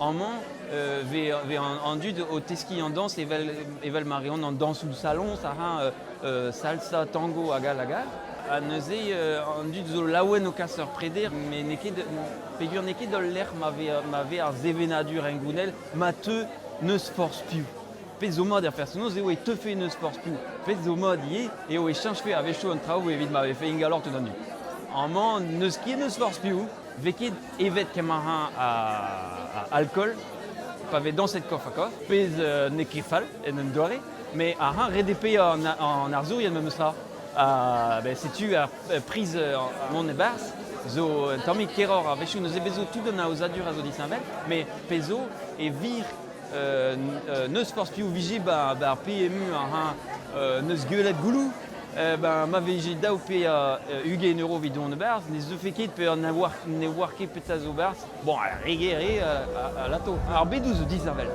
Amañ vez vez an dud o teskiñ an dañs evel evel ma reont an dañsoù saloñs a ra salsa, tango hag all hag all. Ha neuze an dud zo laouen o kas ur preder met n'eo ket peogwir n'eo ket ul lec'h ma vez ma vez ar sevenadur hengounel ma teu n'eus forzh piv. Pezh zo mat er personoz eo e teufe n'eus forzh piv. Pezh zo mat ivez eo e cheñchfe a-wechoù an traoù evit ma vefe ingaloc'h tout an dud. Amañ n'eus ket n'eus forzh piv. Vez ket evet kement a alkool pa vez dañset korf-ha-korf, pezh n'eo ket fall en un doare, met ar ret eo paeañ an arzourien memes tra. Ha ben setu ar priz mont e-barzh zo un tammig keroc'h a-wechoù neuze bez zo tout an aozadur a zo disheñvel, met pezh zo e vir n'eus forzh piv 'vije 'ba ar PMU n'eus gwelet gouloù ben ma vije dav paeañ 20 euro evit dont e-barzh ne zeufe ket peogwir ne oar ne oar ket petra zo e-barzh. Bon, re ger eo alato. Ar bedoù zo disheñvel.